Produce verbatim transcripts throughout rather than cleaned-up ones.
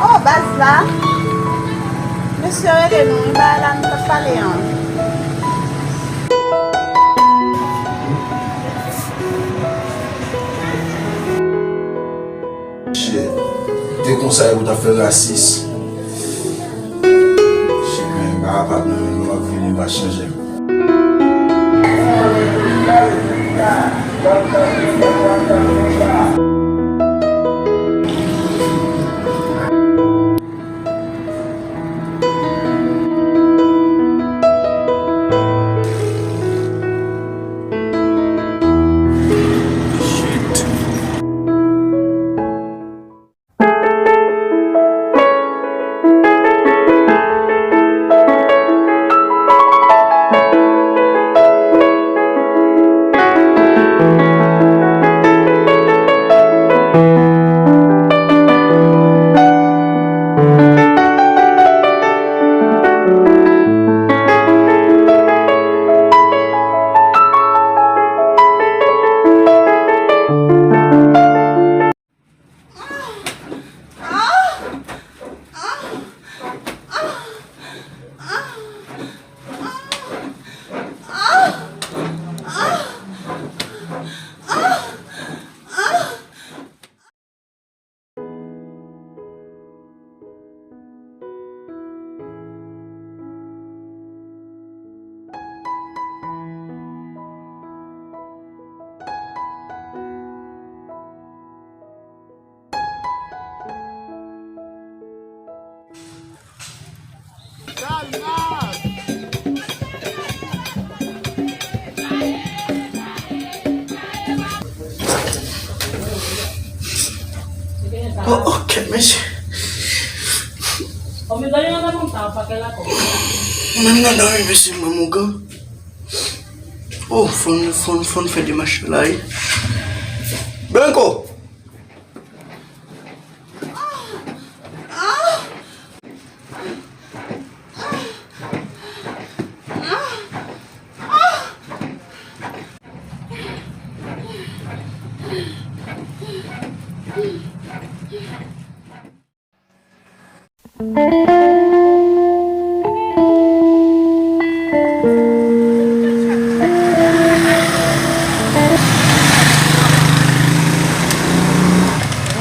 Oh, baz la. Mesye rele nou, wi, bagay la nou t ap pale an. Shit. Te konsa yo t ap fè rasis. Shit, men m pa kapab non, men nou ap vini pa chanje m. Oh, ok, mesye. Ou menm nan dòmi, mesye, mwen mougan. Oh, fò n, fò n, fò n fè demach la, wi. Blanco!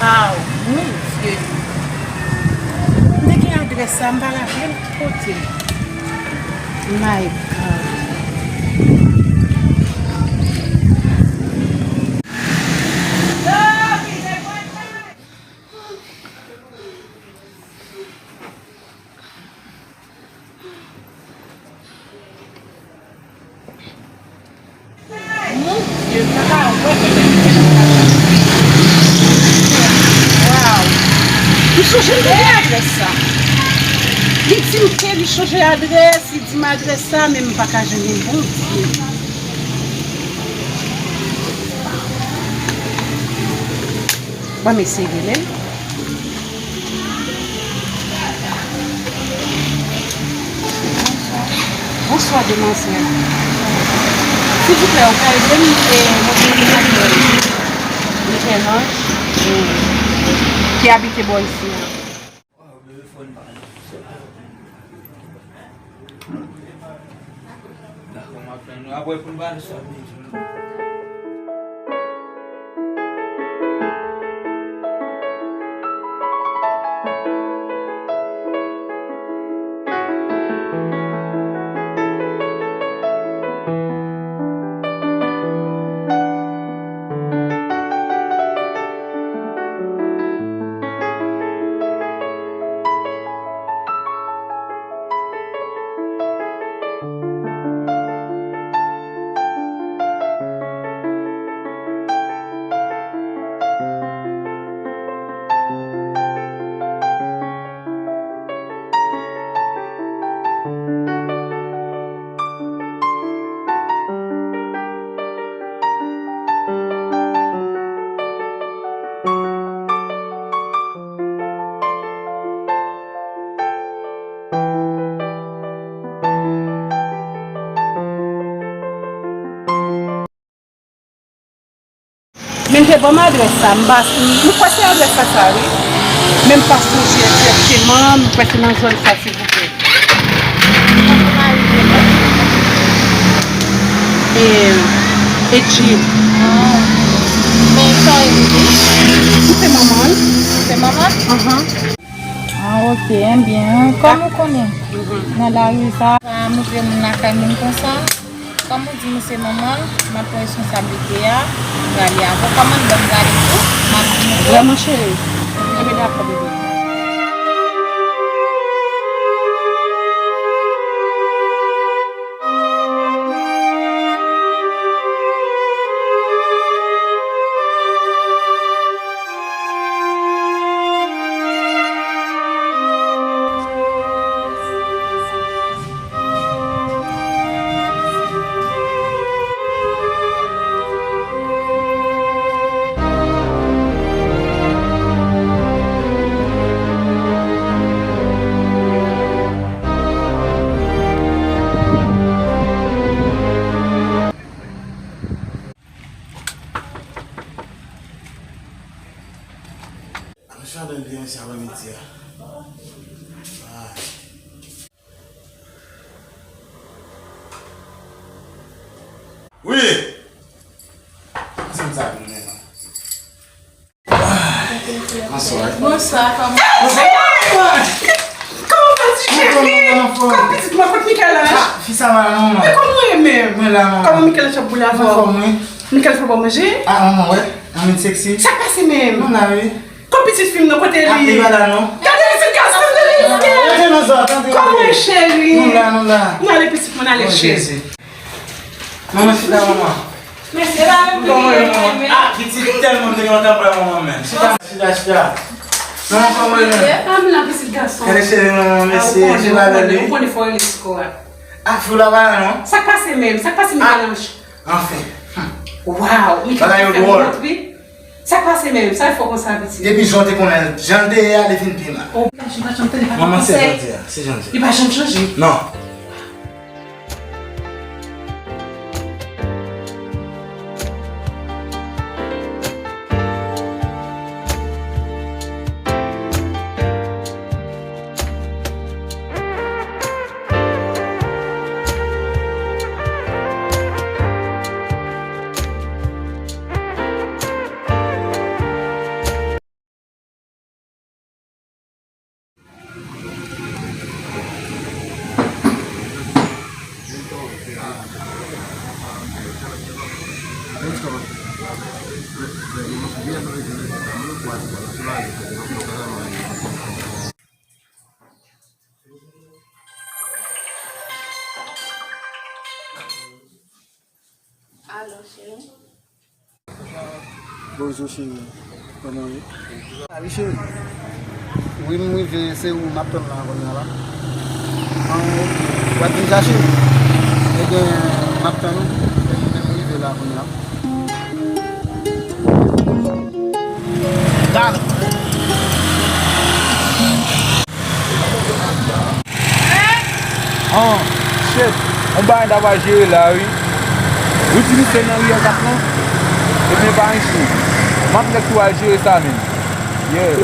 Waw, mon Dye. M te gen adrès sa, m pa raple m ki kote. My God. Mon Dye, m pa ka wè kote m te. Waw. M sonje m te gen adrès sa. Li di m ke li chanje adrès, li di m adrès sa, men m pa ka jwenn li, Bondye. Ban m eseye rele l. Bonswa, demwazèl. Silvouplè, ou ka ede m, e, mwen se Michel Ange, e, ki abite bò isi a. Dakò, m ap tann nou apre pou n pale sa. Men te ban m adrès sa, m pa, m kwè se adrès sa sa, wi. Menm pa sonje egzakteman, m pase nan zòn sa, silvouplè. E, e Jim. Ah. Men sa w ye pou li? M se manman l. Ou se manman l? Ahan. Ah, ok, enben, kòm ou konnen, nan lari sa, pa montre moun lakay moun konsa. Kòm ou di m se manman l, m ap pran responsablite a, m prale avè w. Kòman l ban m gade tou, m ap di nou. Vrèman, cheri. Enben, dakò, bebe. Ann chante byen mesye aprè midi a. Ah. Wi! Ansanm sa vin menm. Bonswa. Bonswa, kòman? Kòman w fè, ti cheri? Kòman pitit mwen, kot Michel-Ange? Ah, fi sa malad, manman. Men kòman w ye menm? Mwen la, manman. Kòman Michel-Ange ap boule avè w? Mwen fò, mwen. Michel fè w manje? Ah, manman, wè. Ann met seksi. Sa k pase menm? Nou la, wi. Kot pitit fi m nan, kote li? Ah, li pa la, non. Gade pitit gason m nan, li riske. Rete nan zòn, tande. Kòman, cheri? Nou la, nou la. N ale, pitit mwen, n ale, cheri. Manman, chita, manman. Mesye, pa menm. Kòman w ye, manman? Ah, pitit tèlman m te gentan pran manman menm. Chita, chita, chita. Manman, kòman w ye menm? Ah, m la, pitit gason. Gade cheri, manman, mesye, se pa bèl, wi. Ou konnen fò w rele sou kò a. Ah, fi w la pa la, non? Sa k pase menm? Sa k pase menm, Michel-Ange? Anfen. Wow, Michel-Ange fè m wont, wi. Sa k pase menm? Sa l fè w konsa, pitit? Depi jan w te konnen l, jan l te ye a, li vin pi mal. Oh, li pa janm, pa janm tande, pa janm konsèy. Manman, se jan l ye a, se jan l ye a. Li pa janm chanje. Non. Alo, cheri. Bonjou, cheri. Kòman w ye? Salut, cheri. Wi, m rive, se ou m ap tann la kounye a la. Ah, ok. W ap vin chache m? Ebyen, m ap tann ou. Ebyen, m rive la kounye a. Dal. Ah, shit. On bagay ta pral jere la, wi. Ou di misye nan riyè kat lan? Ebyen, pa anyen. M ap nèk tou al jere sa menm. Yeah.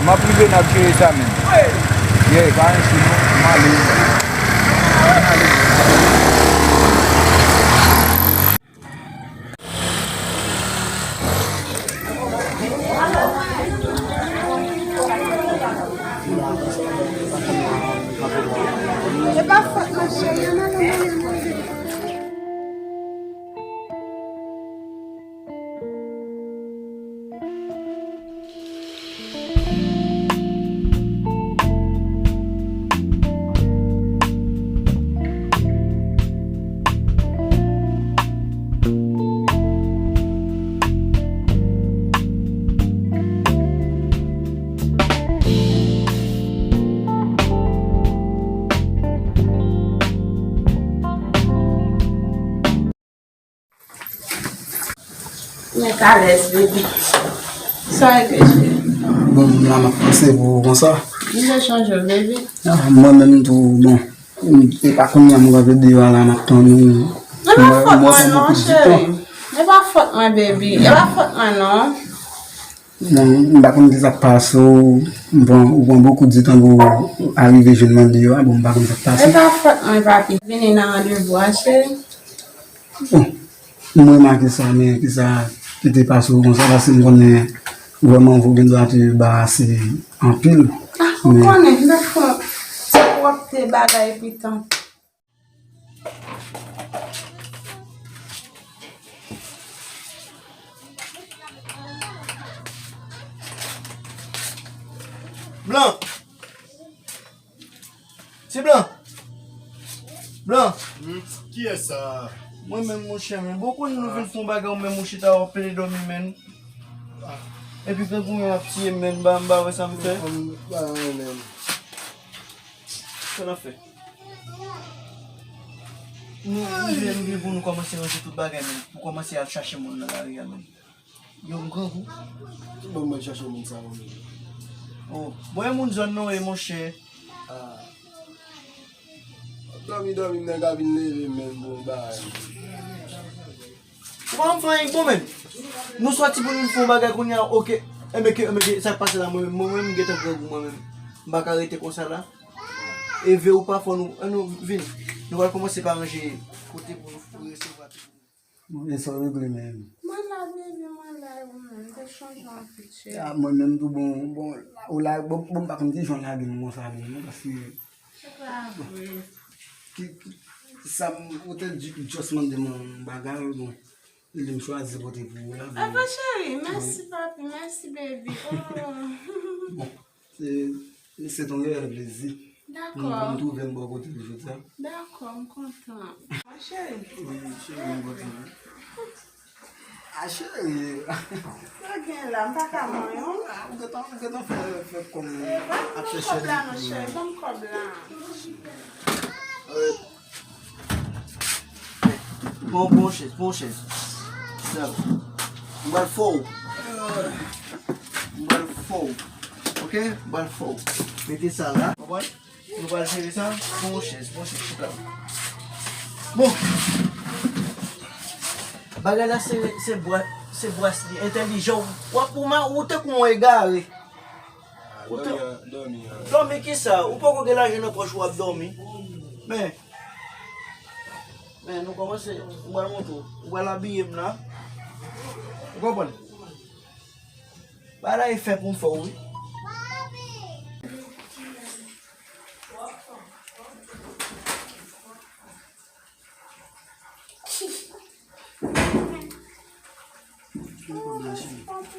M ap rive, n ap jere sa menm. Yeah, pa anyen non, m ale. M ale. Mwen alèz, baby. Sa e ke cheri? Bon, m la m ap panse pou ou konsa. M te chanje w, baby. Ah, mwen menm tou, bon. E pa kounye a m kanpe deyò a la, m ap tann ou. E pa fòt mwen non, cheri. E pa fòt mwen, baby. E pa fòt mwen non. Bon, m pa konn kisa k pase w, m pran, ou pran bokou di tan pou w arive jwenn mwen deyò a, bon, m pa konn sa k pase. E pa fòt mwen, papi. Vini nan randevou a, cheri. Bon, m remake sa, men kisa ki te pase w konsa, paske m konnen vrèman ou gen dwa te barase anpil. Ah, ou konnen, m te fè ti pwòpte bagay epi tan. Blan! Ti Blan! Blan! Hmm, kiyès sa? Mwen menm, monchè, men bon, konn nou vin fè yon bagay, ou menm ou chita, w ap pede dòmi, menn. Epi grangou menm ap tiye m, menn, m pa, m pa wè sa m fè. Sa n ap fè? Nou, nou vle, nou vle pou nou kòmanse ranje tout bagay, menn, pou kòmanse al chache moun nan lari a, menn. Yo, m grangou. Bon, mwen chache moun sa yo, menn. Oh, bon, e moun zòn nou ye, monchè. Ah. Dòmi, dòmi, nèg la vin leve, menn, bon, bay. Ou pa fè anyen bon, menn. Nou sòti pou nou fè yon bagay kounye a, oke. Enben ke, enben ke, sa k pase la, mwen menm, mwen menm, m gentan grangou, mwen menm. M pa ka rete konsa la. E vle ou pa fò nou, an nou vin. Nou pral kòmanse pa ranje kote pou nou resevwa tout moun. Bon, e sa w regle menm? Mwen la, baby, mwen la, e ou menm? M te chanje anpil, cheri. Ah, mwen menm tou, bon, bon, ou la, bon, bon, m pa konn kijan w lage m konsa menm, non, paske Se pa vre. Ki, ki, sa m, ou te di, just mande m yon bagay, bon, li m chwazi pote pou ou la, bon. Apa, cheri, mèsi, papi, mèsi, baby. Oh. Bon, se, se te yon reyèl plezi. Dakò. M, m twouve m bò kote w jodi a. Dakò, m kontan. Mwen cheri. Wi, cheri, m kontan. Ah, cheri. Sa gen la, m pa ka manyen w. Ah, ou gentan, ou gentan fè, fè kòm ap chèche kòb la, non, cheri, ban m kòb la. Pran, pran chèz, pran chèz. M pral fè w. M pral fè w. Oke? M pral fè w. Mete sa la. Konprann? Nou pral jere sa. Pran yon chèz, pran yon chèz, chita. Bon. Bagay la se, se bwa, se bwas li entèlijan. W ap, ou ma, ou te kou yon egare. Ou te dòmi, dòmi, dòmi kisa? Ou poko gen lajan nan pòch ou ap dòmi. Men, men nou kòmanse, m pral montre w. Ou pral abiye m la. Ou konprann? Bagay la e fè pou m fè w, wi.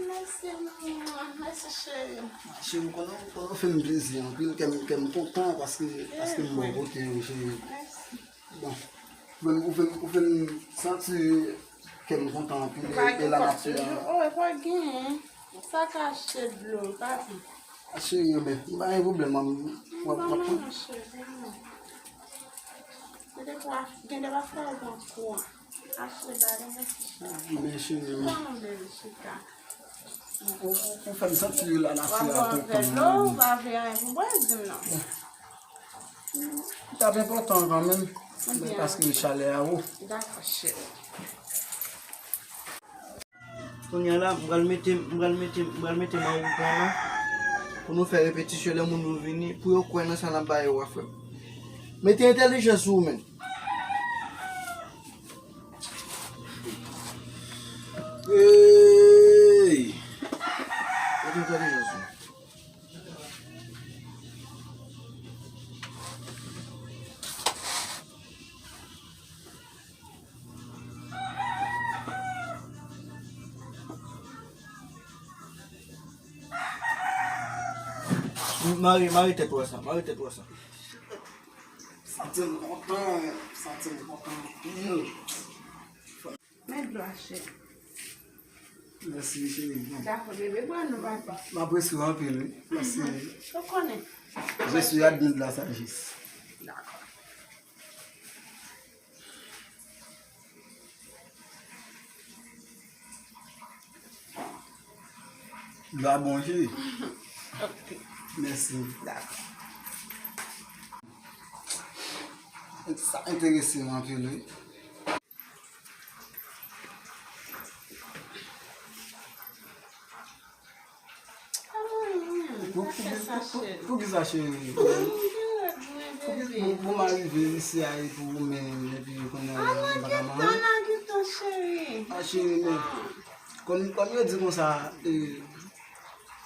Mèsi, mèsi, cheri. Cheri, m konnen, m konnen w fè m plezi anpil, kè m, kè m kontan paske, paske m bò kote w, cheri. Mèsi. Bon, ou fè m, ou fè m, ou fè m santi kè m kontan anpil, e, e lanati a. Oh, e pa genyen. Sa ka achte dlo, papi. A cheri, anben, m pa gen pwoblèm, m, w ap, w ap pran. Non, cheri, non. Gen de fwa, gen de fwa fò w pran kou an. Achte bagay, mèsi, cheri. Ah, men cheri, men. Kòman, bebe, chita? Ou, ou, ou fè m santi lanati a kontan. W ap bwè yon vè dlo, ou pa vle anyen pou bwè, di m non. Li t ap enpòtan kanmenm, men paske chalè a wo. Dakò, cheri. Kounye a la, m pral mete, m pral mete, m pral mete mawouton la pou nou fè repetisyon lè moun yo vini, pou yo kwè nan sa n ap ba yo a, frè m. Mete entèlijans sou ou menm. Ey! Mete entèlijans sou ou. Mare, mare tèt ou a sa, mare tèt ou a sa. Santi m kontan, santi m kontan anpil. Men dlo a, cheri. Mèsi, cheri. Bon. Dakò, bebe, bwè nou, papi. M apresye w anpil, wi. Mèsi. Ou konnen. Je suis admis de la sagesse. Dakò. Dlo a bon, cheri. Mèsi. Sa enterese m anpil, wi. Pou, pou, pou, pou, pou ki sa, cheri? Pou ki, pou, pou m arive isi a, e pou ou menm, epi kounye a, m pa ka manyen? Ah, cheri, men, kòm, kòm yo di konsa, e,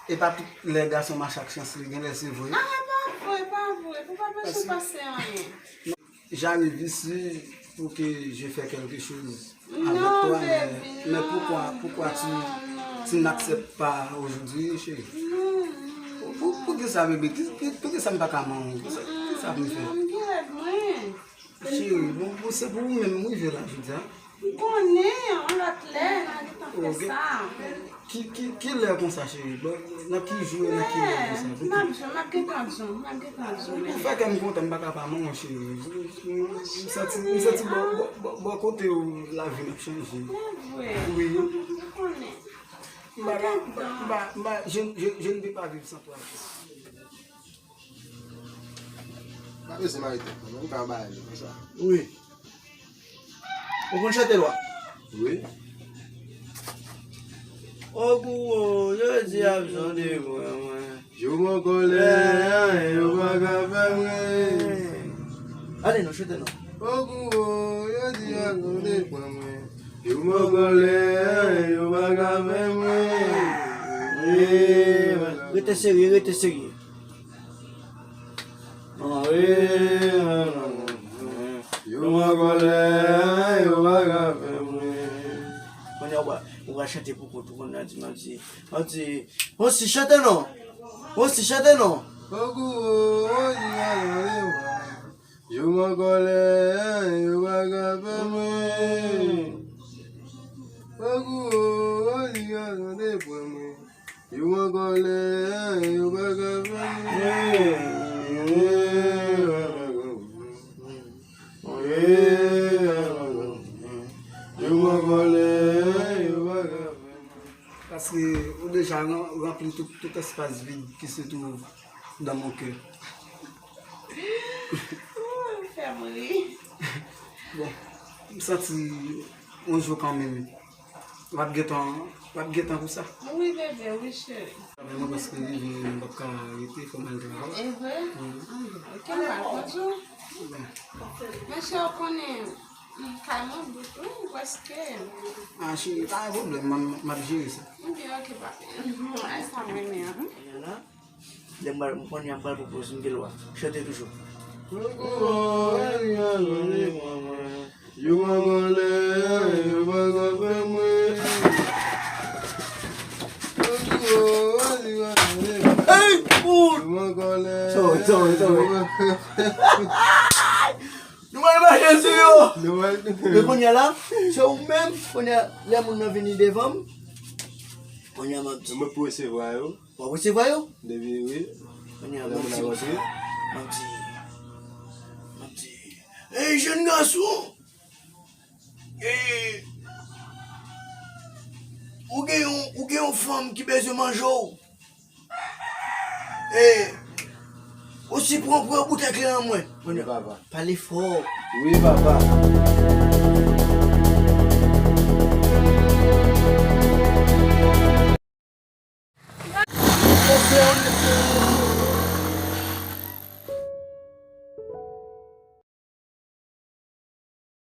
e pa tout lè gason mache ak chans li, gen lè se vre. Ah, e pa vre, e pa vre. Pou pa pèsonn pase anyen. J'arrive ici pour que je fais quelque chose avec toi, mais, mais pourquoi, pourquoi tu, tu n'acceptes pas aujourd'hui, chérie? Pou, pou, pou ki sa, bebe? Ki, ki, pou ki sa m pa ka manyen? Pou sa, pou ki sa pou m fè? Cheri, bon, bon, se pou ou menm m rive la jodi a. M konnen, yon lòt lè, n a gentan fè sa. Ki, ki, ki lè konsa, cheri? Bon, nan ki jou e nan ki lè konsa? Koute. M ap di w, m ap gentan di w, m ap gentan di w. Ou fè kè m kontan, m pa ka pa manyen, cheri. M, m, m santi, m santi bò, bò, bò, bò kote w lavi m ap chanje. Se vre. Wi. M konnen. M pa ka, m pa, m pa, m pa, je, je, je ne peux pas vivre sans toi. Pa bezwen mare tèt mwen, non, m ka bay li konsa. Wi. Ou konn chante lwa? Wi. O gwo, yo di ap chante pou mwen. Jou mwen kòlè, yo pa ka fè mwen. Ale non, chante non. O gwo, yo di ap chante pou mwen. Jou mwen kòlè, yo pa ka fè mwen. Rete serye, rete serye. Yo mwen kòlè, yo pa ka fè mwen. Kounye a, ou pral, ou pral chante pou kont ou, kounye a, di, m ap di, m ap di, Fonsi, chante non. Fonsi, chante non. Yo mwen kòlè, yo pa ka fè mwen. Yo mwen kòlè, yo pa ka fè mwen. Yo mwen kòlè, yo pa ka fè mwen. Paske ou deja ran-, ranpli tout, tout espas vid ki se twouve dans mon cœur. Ou fè m ri. Bon, m santi yon jou kanmenm. W ap gentan, w ap gentan pou sa. Wi, bebe, wi, cheri. Men mwen prèske rive, m p ap ka rete, fò m al travay. E vre? Wi. Ok, m al pran jou. Men cheri, ou konnen, kay mwen bout, wi, prèske. Ah, cheri, pa gen pwoblèm, m, m ap jere sa. Ok, ok, papi. Ay, sa m renmen an. Lè m pral, m konnen m pral pwopoze m gen lwa. Chante toujou. Yo mwen kòlè, yo pa ka fè mwen. Hey, fout! Yo mwen kòlè. Sorry, sorry, sorry. Nou pral mache sou yo. Men kounye a la, se ou menm, kounye a, lè moun nan vini devan m, kounye a m ap di. Mwen pou resevwa yo. W ap resevwa yo? Depi wi. Kounye a, m ap di, m ap di, m ap di, Ey, jèn gason! Ey, ou gen yon, ou gen yon fanm ki bezwen manje w. Ey, ou si pran, pran boutèy kle nan mwen. Wi, papa. Pale fò. Wi, papa.